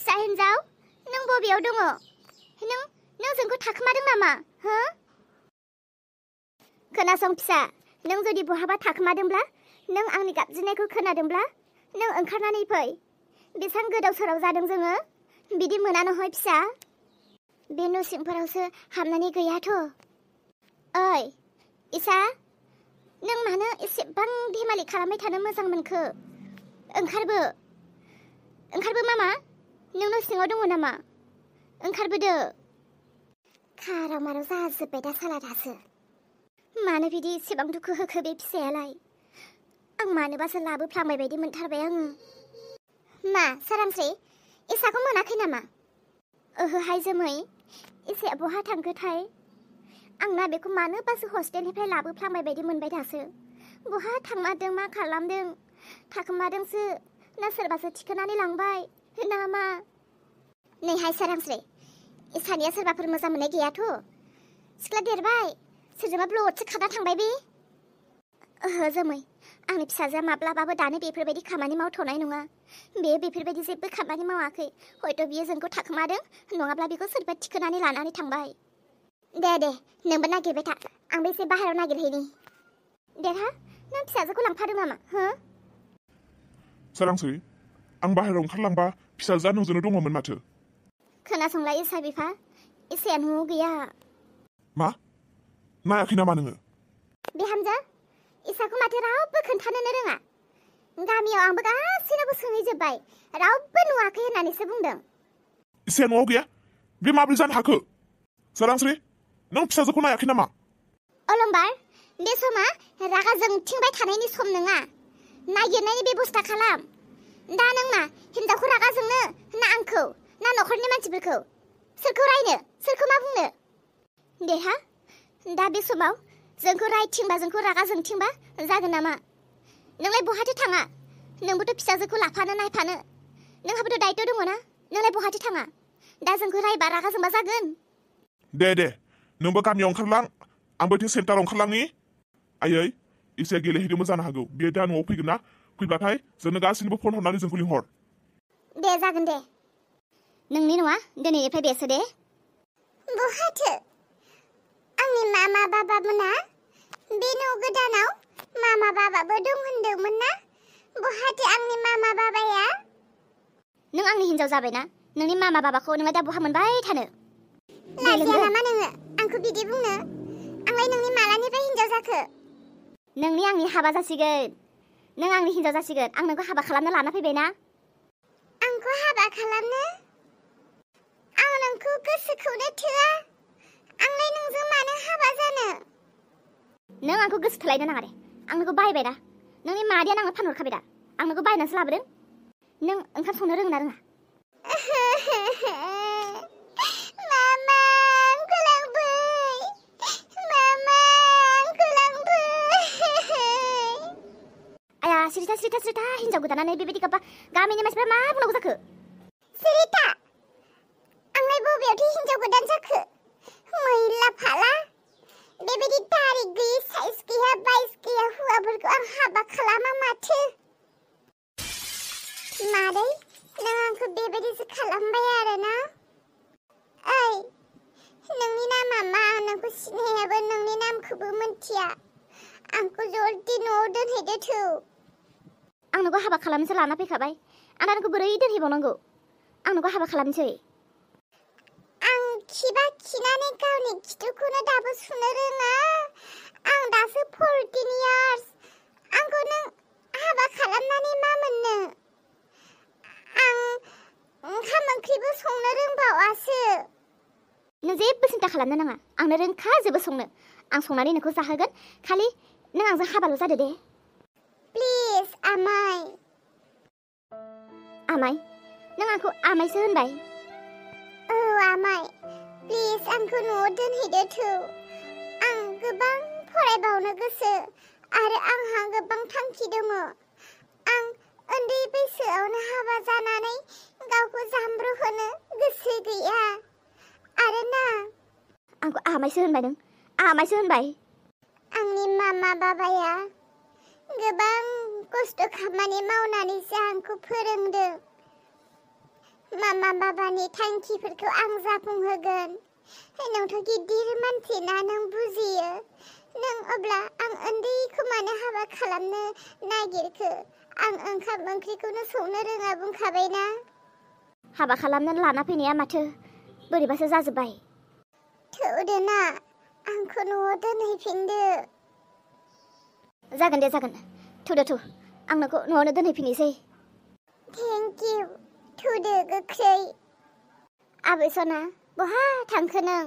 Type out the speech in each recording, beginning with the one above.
फिसा हिन्जाव नों बबेयाव दङ नों जोंखौ थाखोमादों नामा हो खोनासं फिसा नों जुदि बहाबा थाखोमादोंब्ला नों आंनि गाबज्रिनायखौ खोनादोंब्ला नों ओंखारनानै फै बेसेबां गोदाव सोराव जादों जोङो बिदि मोना नहय फिसा बे न' सिंफोरावसो हाबनानै गैयाथ' ओइ इसा नों मानो एसेबां धेमालि खालामबाय थानो मोजां मोनखो ओंखारबो मामा नों न' सिङाव दङ नामा ओंखारबोदो खाराव माराव जाजोब्बाय दा सालादासो मानो बिदि एसेबां दुखु होखो बे फिसायालाय आं मानोबासो लाबोफ्लांबाय बायदि मोनथारबाय आङो मा सोरांस्रि इसाखौ मोनाखै नामा ओहोहाय जोमै इसाया बहा थांखोथाय आंना बेखौ मानोबासो हस्टेलनिफ्राय लाबोफ्लांबाय बायदि मोनबाय दासो बहा थांमारदों मा खालामदों थाखोमादोंसो ना सोरबासो थिखोनानै लांबाय ना मा नैहाय सोरांस्रि इसानिया सोरबाफोर मोजां मोननाय गैयाथ' सिख्ला देरबाय सोरजोंबा ब्लदसो खारना थांबाय बे ओहो जोमै आंनि फिसाजोआ माब्लाबाबो दानो बेफोरबायदि खामानि मावथ'नाय नङा बेफोरबायदि जेबो खामानि मावाखै हयथ' बियो जोंखौ थाखोमादों नङाब्ला बेखौ सोरबा थिखोनानै लानानै थांबाय दे नोंबो नागिरबाय था आंबो एसे बाहेरायाव नागिरहैनि देरहा नों फिसाजोखौ लांफादों नामा हो सोरांस्रि आं बाहेरायाव ओंखारलांबा फिसाजोआ नोंजोंनो दङमोन माथो खोनासंलाय इसा बिफा इसाया न'आव गैया मा नायाखै नामा नोङो बिहामजो इसाखौ माथो रावबो खोन्थानोनो रोङा गामियाव आंबो गासैनावबो सोंहैजोब्बाय रावबो नुवाखै होननानैसो बुंदों इसाया न'आव गैया बे माब्रै जानो हाखो सोरांस्रि नों फिसाजोखौ नायाखै नामा अलंबार बे समा रागा जोंथिंबाय थानायनि सम नङा नागिरनायनि बेबस्था खालाम दा नों मा हिन्जावखौ रागा जोंनो ना आंखौ ना न'खरनि मानसिफोरखौ सोरखौ रायनो सोरखौ मा बुंनो देहा दा बे समाव जोंखौ रायथिंबा जोंखौ रागा जोंथिंबा जागोन नामा नोंलाय बहाथो थाङा नोंबोथ' फिसाजोखौ लाफानो नायफानो नोंहाबोथ' दायथ' दङ ना नोंलाय बहाथो थाङा दा जोंखौ रायबा रागा जोंबा जागोन दे नोंबो गामियाव ओंखारलां आंबो बिथिं सेन्टाराव ओंखारलांनि आयै इसाया गेलेहैदोंबो जानो हागौ बियो दा न'आव फैगोन ना फैब्लाथाय जोंनो गासैनोबो फन हरनानै जोंखौ लिंहर दे जागोन दे नोंनि नङा दिनैनिफ्राय बेसो दे बहाथो आंनि मामा बाबामोना बे न' गोदानाव मामा बाबाबो दं होनदोंमोन ना बहाथो आंनि मामा बाबाया नों आंनि हिन्जाव जाबायना नोंनि मामा बाबाखौ नोंलाय दा बहा मोनबाय थानो लाजिया नामा नोङो आंखौ बिदि बुंनो आंलाय नोंनि मालानिफ्राय हिन्जाव जाखो नोंनि आंनि हाबा जासिगोन नों आंनि हिन्जाव जासिगोन आं नोंखौ हाबा खालामनो लाना फैबायना आंखौ हाबा खालामनो आं नोंखौ गोसोखौनो थोआ आंलाय नोंजों मानो हाबा जानो नों आंखौ गोसो थोलायनो नाङा दे आं नोंखौ बायबाय दा नोंनि मादैयानो आंनो फानहरखाबाय दा आं नोंखौ बायनानैसो लाबोदों नों ओंखाम संनो रोङो ना रोङा मामा आंखौ लांफै मामा आंखौ लांफै आया सिरिथा हिन्जाव गोदानानै बेबायदि गाबबा गामिनि मानसिफ्रा मा बुंनांगौ जाखो सिरिथा आंलाय बबेयावथो हिन्जाव गोदान जाखो मैला फाला बेबायदि दारि गैयै साइज गैया बाइस गैया हौवाफोरखौ आं हाबा खालामा माथो मादै नों आंखौ बेबायदिसो खालामबाय आरोना ओइ नोंनि नामा मा आं नोंखौ सिनायाबो नोंनि नामखौबो मिन्थिया आंखौ जल्दि न'आव दोनहैदो थौ आं नोंखौ हाबा खालामनोसो लाना फैखाबाय आं दा नोंखौ बोरै दोनहैबावनांगौ आं नोंखौ हाबा खालामनोसै आं खिबा खिनानै गावनि खिथुखौनो दाबो सुनो रोङा आं दासो 14 इयार्स आंखौ नों हाबा खालामनानै मा मोननो आं ओंखाम ओंख्रिबो संनो रोंबावासो नों जेबो सिन्था खालामनो नाङा आंनो रोंखाजोबो संनो आं संनानै नोंखौ जाहोगोन खालि नों आंजों हाबाल' जादो दे प्लिज आमाय नों आंखौ आमायसो होनबाय औ आमाय प्लिज आंखौ न'आव दोनहैदो थौ आं गोबां फरायबावनो गोसो आरो आंहा गोबां थांखि दङ आं उन्दै बैसोआवनो हाबा जानानै गावखौ जामब्र होनो गोसो गैया आरो ना आंखौ आमायसो होनबाय नों आमायसो होनबाय आंनि मामा बाबाया गोबां खस्थ' खामानि मावनानैसो आंखौ फोरोंदों मामा बाबानि थांखिफोरखौ आं जाफुंहोगोन नोंथ' गिदिर मानसि ना नों बुजियो नों अब्ला आं उन्दैखौ मानो हाबा खालामनो नागिरखो आं ओंखाम ओंख्रिखौनो संनो रोङा बुंखाबायना हाबा खालामनानै लाना फैनाया माथो बोरैबासो जाजोब्बाय थौदो ना आंखौ न'आव दोनहैफिनदो जागोन दे जागोन थौदो आं नोंखौ न'आवनो दोनहैफिननोसै थेंक इउ थौदो गोख्रै आबै सना बहा थांखो नों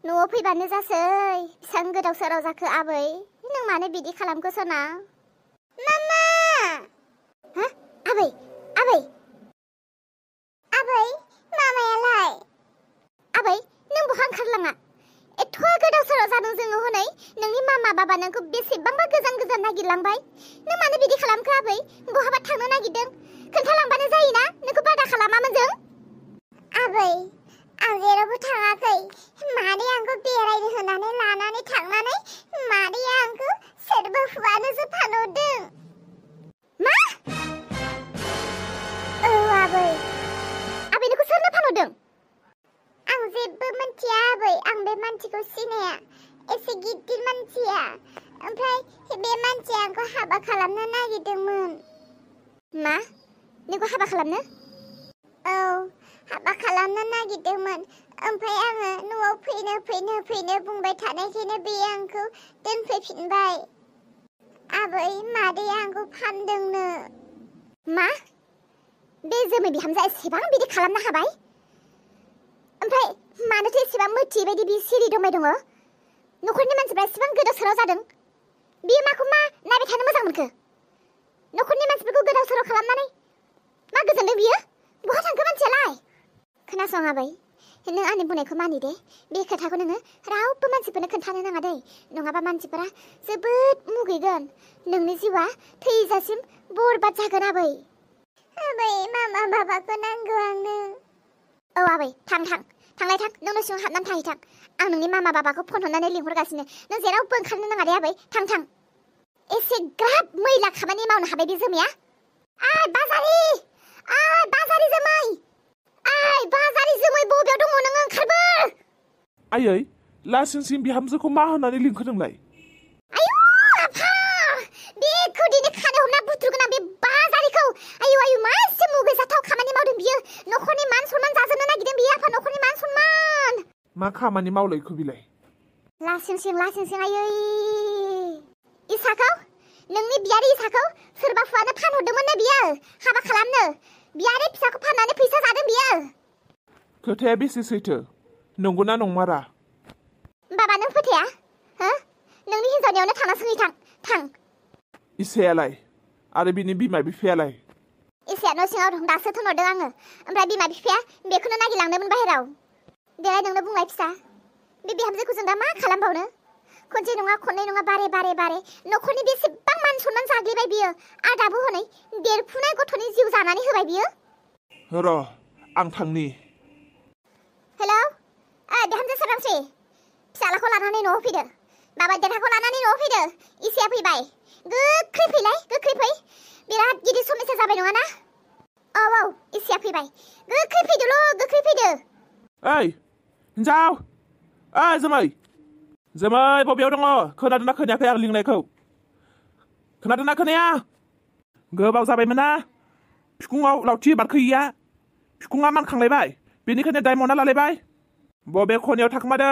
न'आव फैबानो जासै बेसेबां गोदाव सोराव जाखो आबै नों मानो बिदि खालामखो सना मामा हा आबै आबै आबै मामायालाय आबै नों बहा ओंखारलाङा एथ' गोदाव सोराव जादों जोङो हनै नोंनि मामा बाबा नोंखौ बेसेबांबा गोजान गोजान नागिरलांबाय नों मानो बिदि खालामखो आबै बहाबा थांनो नागिरदों खोन्थालांबानो जायोना नोंखौ बादा खालामामोन जों आबै आं जेरावबो थाङाखै मादै आंखौ बेरायनो होनानै लानानै थांनानै मादैया आंखौ सोरबा हौवानोसो फानहरदों मा औ आबै नोंखौ सोरनो फानहरदों आं जेबो मिथिया आबै आं बे मानसिखौ सिनाया एसे गिदिर मानसिया ओमफ्राय बे मानसिया आंखौ हाबा खालामनो नागिरदोंमोन मा नोंखौ हाबा खालामनो औ हाबा खालामनो नागिरदोंमोन ओमफ्राय आङो न'आव फैनो बुंबाय थानायखायनो बे आंखौ दोनफैफिनबाय आबै मादैया आंखौ फानदोंनो मा बे जोमै बिहामजोआ एसेबां बिदि खालामनो हाबाय ओमफ्राय मानोथो एसेबां मोथियै बायदि बि सिरि दंबाय दङ न'खरनि मानसिफ्रा एसेबां गोदाव सोराव जादों बियो माखौ मा नायबाय थानो मोजां मोनखो न'खरनि मानसिफोरखौ गोदाव सोराव खालामनानै मा गोजोनदों बियो बहा थांखो मानसियालाय खोनासं आबै नों आंनि बुंनायखौ मानि दे बे खोथाखौ नोङो रावबो मानसिफोरनो खोन्थानो नाङा दे नङाबा मानसिफोरा जोबोद मुगैगोन नोंनि जिउआ थैजासिम बरबाद जागोन आबै मामा बाबाखौ नांगौ आंनो औ आबै थांलाय थां नों न' सिङाव हाबनानै थाहैथां आं नोंनि मामा बाबाखौ फन हरनानै लिंहरगासिनो नों जेरावबो ओंखारनो नाङा दे आबै थां एसे ग्राब मैला खामानि मावनो हाबाय बे जोमैया बाजारि जोमै बाजारि जोमै बबेयाव दङ नोङो ओंखारबो आयै लासिंसिं बिहामजोखौ मा होननानै लिंखो नोंलाय आयु आफा बेखौ दिनै खानो हमना बुथुरगोन आं बे बाजारिखौ आयु मा एसे मुगैजाथाव खामानि मावदों बियो न'खरनि मान सनमान जाजोबनो नागिरदों बियो आफा न'खरनि मान सनमान मा खामानि मावलायखो बिलाय लासिंसिं आयै इसाखौ नोंनि बियारि इसाखौ सोरबा हौवानो फानहरदोंमोन ना बियो हाबा खालामनो बियारि फिसाखौ फाननानै फैसा जादों बियो खोथाया बेसे सैथो नंगौना नंमारा बाबा नों फोथाया हो नोंनि हिन्जावनियावनो थांना सोंहै थां इसायालाय आरो बिनि बिमा बिफायालाय इसाया न' सिङाव दं दासो थोनहरदों आङो ओमफ्राय बिमा बिफाया बेखौनो नागिरलांदोंमोन बाहेराव देलाय नोंनो बुंलाय फिसा बे बिहामजोखौ जों दा मा खालामबावनो खनसे नङा खननै नङा बारे न'खरनि बेसेबां मान सनमान जाग्लिबाय बियो आरो दाबो हनै देरफुनाय गथ'नि जिउ जानानै होबाय बियो र' आं थांनि हेलौ बिहामजो सोरांस्रि फिसालाखौ लानानै न'आव फैदो बाबा देरहाखौ लानानै न'आव फैदो इसाया फैबाय गोख्रै फै बिराद गिदिर समस्या जाबाय नङा ना औ इसाया फैबाय गोख्रै फैदो ओइ हिन्जाव ओइ जोमै बबेयाव दङ खोनादोंना खोनायाखै आं लिंनायखौ खोनादोंना खोनाया गोबाव जाबायमोन ना बिखुङाव लावथि बारखोयैया बिखुङा मानखांलायबाय बेनिखायनो दायमना लालायबाय बबे खनायाव थाखोमादों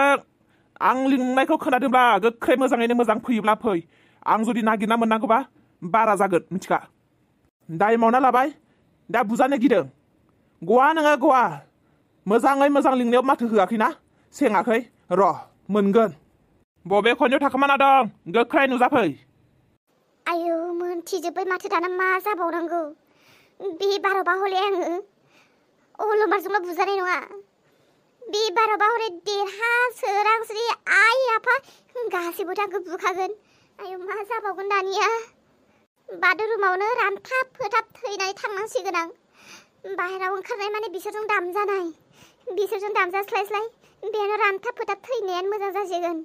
आं लिंनायखौ खोनादोंब्ला गोख्रै मोजाङैनो मोजां फैयोब्ला फै आं जुदि नागिरना मोननांगौबा बारा जागोन मिथिखा दायमना लाबाय दा बुजानो गिदों गवा नोङो गवा मोजाङै मोजां लिंनायाव माथो होआखैना सेङाखै र' मोनगोन बबे खनायाव थाखोमाना दं गोख्रै नुजाफै आयौ मोनथिजोब्बाय माथो दाना मा जाबावनांगौ बे बारावबा हले आङो अलमारजोंल' बुजानाय नङा बे बारावबा हले देरहा सोरांस्रि आइ आफा गासैबो आंखौ बुखागोन आयौ मा जाबावगोन दानिया बाथरुमावनो रानथाब फोथाब थैनानै थांनांसिगोन आं बाहेराव ओंखारनाय माने बिसोरजों दामजास्लायस्लाय बेयावनो रानथाब फोथाब थैनायानो मोजां जासिगोन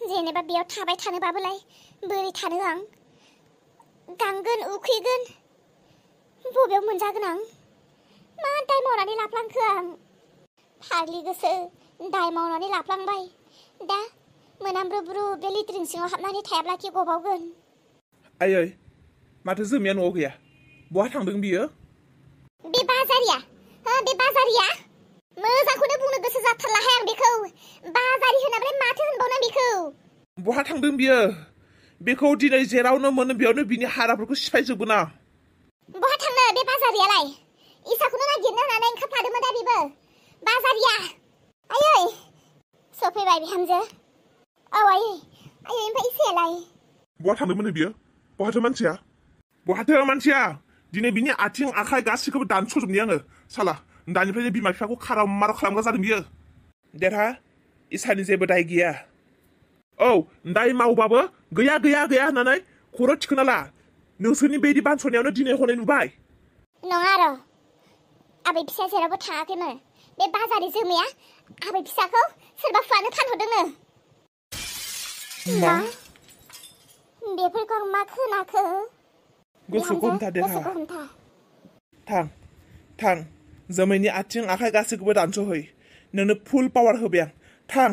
जेनेबा बेयाव थाबाय थानोबाबोलाय बोरै थानो आं गांगोन उखैगोन बबेयाव मोनजागोन आं मा लाफ्लांखो आं फाग्लि गोसो दाय मावनानै लाफ्लांबाय दा मोनामब्रुब्रु बे लिट्रिन सिङाव हाबनानै थायाब्लाखि गबावगोन आयै माथो जोमिया न'आव गैया बहा थांदों बियो बे बाजारिया बे बाजारिया मोजांखौनो बुंनो गोसो जाथारलाहाय आं बेखौ बाजारि होनाब्लाय माथो होनबावनो बेखौ बहा थांदों बियो बेखौ दिनै जेरावनो मोनो बेयावनो बिनि हाराफोरखौ सिफायजोबगोन आं बहा थांनो बे बाजारियालाय इसाखौनो नागिरनो होननानै ओंखारफादोंमोन दा बेबो बाजारिया आयै सफैबाय बिहामजो औ आयै ओमफ्राय इसायालाय बहा थांदोंमोन बियो बहाथो मानसिया दिनै बिनि आथिं आखाइ गासैखौबो दानस'जोबनि आङो साला दानिफ्रायनो बिमा बिफाखौ खाराव माराव खालामग्रा जादों बियो देरहा इसानि जेबो दाय गैया औ दाय मावबाबो गैया होननानै खर' थिखोना ला नोंसोरनि बेदि बानस'नायावनो दिनै हनै नुबाय नङा र' आबै फिसाया जेरावबो थाङाखैमोन बे बाजारि जोमैया आबै फिसाखौ सोरबा फुवानो फानहरदोंनो मा बेफोरखौ आं मा खोनाखो गोसोखौ हमथा देरहा थां जोमैनि आथिं आखाइ गासैखौबो दानस'है नोंनो फुल पावार होबाय आं थां